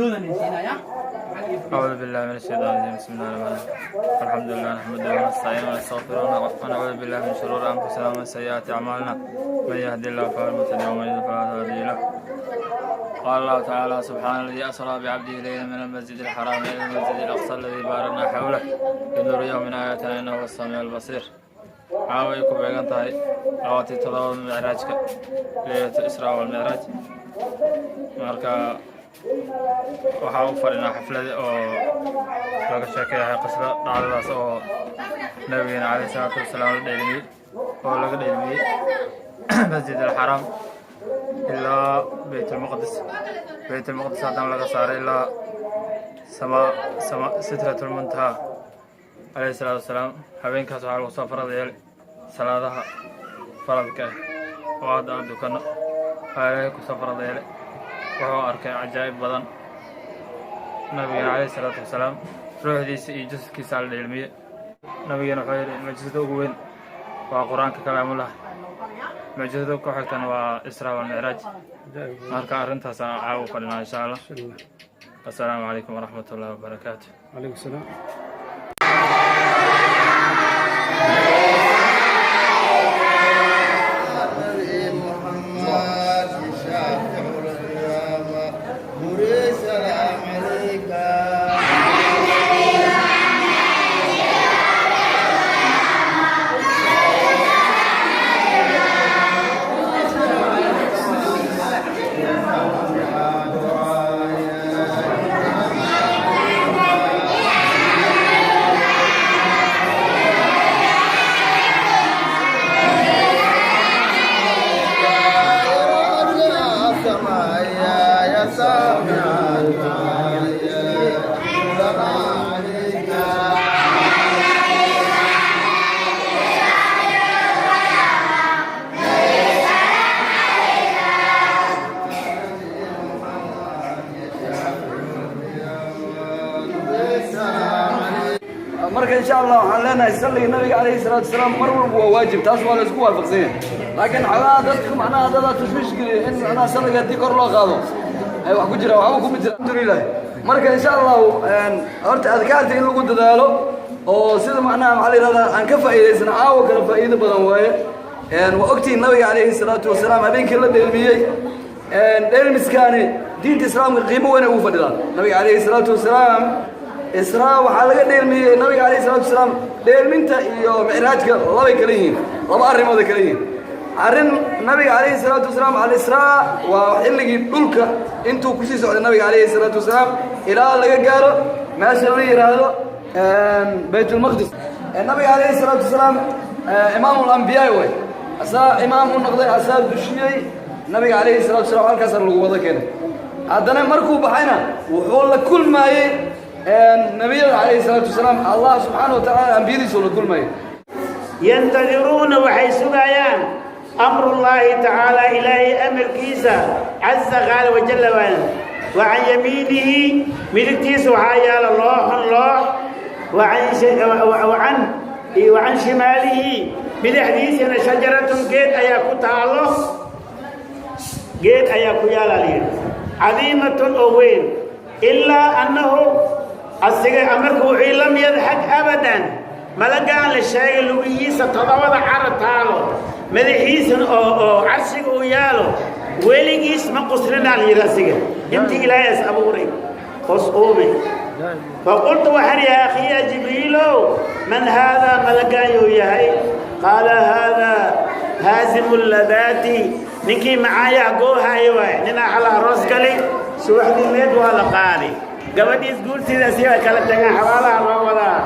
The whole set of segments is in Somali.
Guuloodan siinaya. أعوذ بالله من الشيطان الرجيم. بسم الله الرحمن الرحيم. الحمد لله نحمده ونستعينه ونستغفره ونعوذ بالله من شرور أنفسنا ومن سيئات أعمالنا. من يهدي الله فهو المهتدي ومن يضلل فلا هادي له. قال الله تعالى: سبحان الذي أسرى بعبده ليلا من المسجد الحرام إلى المسجد الأقصى الذي باركنا حوله لنريه من آياتنا إنه هو السميع البصير. Caawa ay ku beegan tahay 27-da micraajka, leylatu israa walmicraaj. Marka waxaa u fadhinaa xaflad oo laga sheekeeyahay qisada dhacdadaas oo nabigeena calayhi salaatu wasalaam la dheelmiyey, oo laga dheelmiyey Masjid alxaraam ilaa Bayt almaqdis, Bayt almaqdis haddana laga saaray ilaa sama Sitratulmuntaha calayhi salaatu wasalaam. Habeenkaas waxaa lagu soo farad yeelay salaadaha faradka ah oo hadda aan dukano. Waxaa Ilaahay kusoo farad yeelay. Wuxuu arkay cajaa'ib badan nabigeena calayhi salaatu wasalaam. Ruuxdiisa iyo jasadkiisa la dheelmiyey. Nabigeena wuxuu yidhi: mucjisada ugu weyn waa Qur-aanka, kalaamullah. Mucjisada ku xigtana waa Israa walmicraaj. Marka arrintaas caawa u fadhinaa, insha Allah. Assalaamu calaykum waraxmat ullahi wabarakaatu. عليكم السلام. محمد شافع القيامة نوري سلام عليك. يا سامع الدعاء عليك. Marka insha Allah waxaan leenahay salliga nabiga calayhi salaatu wasalaam mar walba waa waajib, taas waa la isku waafaqsan yahay. Laakiin xogaha dadka macnaha dadaa tashwiish geliya in macnaha salliga haddii kor loo qaado ay wax ku jiraan. Waxba kuma jira, alxamdulilah. Marka insha Allahu horta adkaarta in lagu dadaalo oo sida macnaha maxaa la yidhahdaa aan ka faa'iidaysano caawa kale, faa'iido badan waaye. Waa ogtihiin nabiga calayhi salaatu wasalaam habeenkii la dheelmiyey. Dheelmiskaani diinta Islaamka qiimo weyn ay ugu fadhidaan. Nabiga calayhi salaatu wasalaam Israa waxaa laga dheelmiyey nabiga calayhi salatu wasalaam. Dheelminta iyo micraajka labay kala yihiin, laba arrimood ay kala yihiin. Arrin nabiga calayhi salaatu wasalaam, alisraa waa xilligii dhulka intuu kusii socday nabiga calayhi salaatu wasalaam ilaa laga gaaro meesha la yidhaahdo Baytulmaqdis. Nabiga calayhi salaatu wasalaam imaamul ambiyaa way, asaa imaam u noqday, asaa dushiyey nabiga calayhi salatu wasalaam. Halkaasa lagu wada keenay. Haddana markuu baxayna wuxuu la kulmaayey nabiyada calayhi salaatu wasalaam. Allah subxaana wa tacaala ambiyadiisuu la kulmayay. ينتظرون waxay sugayaan أمر الله تعالى, Ilaahay amarkiisa, عز qaal وجل وعلا. وعن يمينه, midigtiisa waxaa yaala لوح loox. وعن شماله, bidixdiisana شجرة, geed ayaa ku taalo, geed ayaa ku yaala layidhi, عظيمة, oo weyn. إلا أنه asiga amarku wuxuu لم يضحك أبدا. Malagaan la sheegay lugihiisa toddobada cara taalo, madaxiisana oo carshiga uu yaalo, weligiis ma quslinaa la yidhi asiga intii Ilaahay is abuuray hoos uumay. فقلت waxaan يا أخي يا جبريل من هذا? Malagaan yuu yahay? قال هذا هازم اللذات, ninkii macaayaha goohaayo waay. Ninaa xala aroos gali, subaxdii meed waa la qaadi, gabadhiis guurtiida si ay kala tagaan, xabaalaha loo wadaa.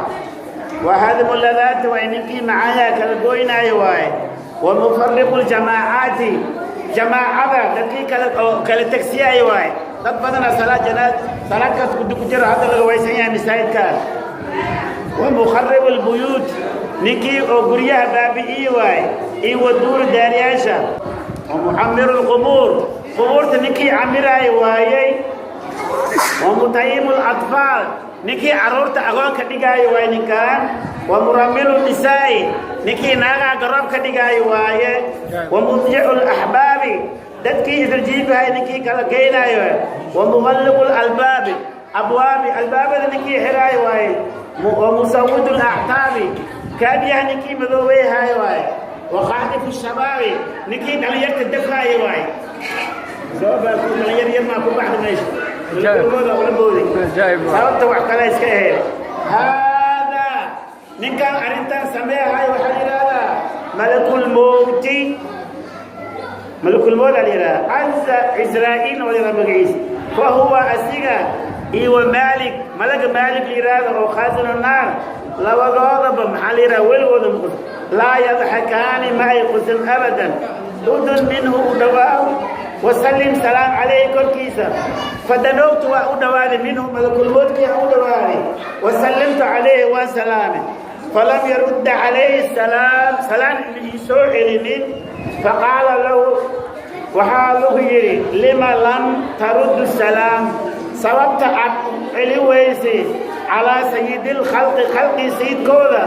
وهادم اللذات waay, ninkii macaayaha kala goynaayo waay. ومفرق الجماعات, jamaacada dadkii kala oo kala tagsiyaayo waay. Dad badana salaad janaaz salaadkaas ku jiro hadda laga waysan yahay masaajidka. ومخرب البيوت, ninkii oo guryaha baabi'iye waay, iyo والدور, daaryaasha. ومعمر القبور, qubuurta ninkii camiraayo waayey. ومتيم الأطفال, ninkii carruurta agoonka dhigaayo waay ninkan. ومرمل النساء, ninkii naagaha garoobka dhigaayo waaye. ومضجع الأحباب. Dadkii isla ninkii kala geynaayo. Wa muqalliqu lalbaabi abwaabi, albaabada ninkii xiraayo waaye. Wa musawidu lactaabi, kaadiyaha ninkii madoobeehaayo waaye. Wa khaatifu shabaabi, ninkii dhalinyarta dafaayo waaye. Sababaa dhalinyar yar maa ku baxda meesha ula ula booday. Sababta wax kale iska ahayd. Haadaa ninkaan arrintan sameehayo waxaa la yidhahdaa malakulmowti, malakulmowt aa la yidhahdaa. Caza Cisraa'iilna waa la yidhahdaa magaciisa. Fa huwa asiga iyo wa Maalik, malaga Maalik la yidhaahdo oo khaasinu naar, labadoodaba maxaa la yidhaha, weligooda maqus laa yadxakaani, ma ay qusin abadan. Udun minhu, u dhawaaw, wasallim, salaam calayhi, korkiisa. Fadanowtu, waa u dhawaaday, minhu malakulmowtkii u dhawaaday. Wasallamtu calayhi, waan salaamay. Falam yarudda calayhi salaam, salaan ii soo celinin. Faqaala lahu, waxaa lagu yidhi: lima lam taruddu salaam? Sababta aad celi weysay calaa sayidi lkhalqi, khalqii sayidkooda,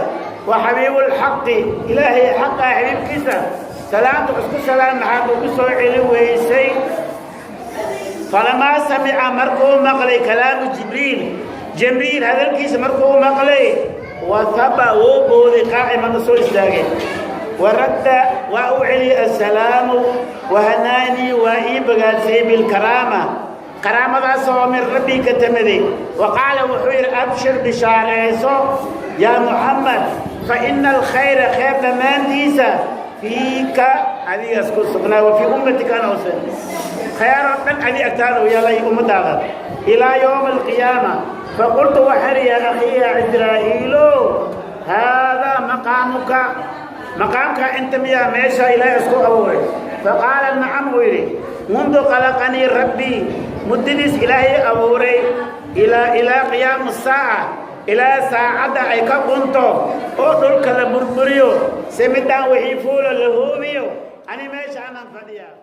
wa xabiibulxaqi, Ilaahay xaqaa xabiibkiisa, salaamta isku salaam maxaad ugu soo celi weysay? Falamaa samica, markuu maqlay, kalaamu Jibriil, Jibriil hadalkiisa markuu maqlay, wahaba, wuu booday, qaaciman, u soo istaagay. Waradda, waa u celiyey assalaamu. Wahanaanii, waa ii bagaadsayey, bilkaraama, karaamadaasoo min rabbii ka timiday. Wa qaala, wuxuu yidhi: abshir, bishaareyso, yaa Muxamed, fa ina alkhayra, khayr dhammaantiisa, fiika, adigaas ku sugnaa, wa fii ummatika ose, khayr oo dhan adi agtaada u yeelay, ummadaada, ilaa yowma alqiyaama. Faqultu, waxaan yaa akhii, ya Cisraa'iilo, haadaa maqaamuka, maqaamka inta miyaa meesha Ilaahay isku abuuray? Faqaala nacam, uu yidhi. Mundu khalaqanii rabbii, muddadiis Ilaahay abuuray, ilaa qiyaami saaca, ilaa saacadda ay ka qunto oo dhulka la burburiyo, si midaan wixii fuulo la huubiyo, ani meesha anaan fadhiyaa.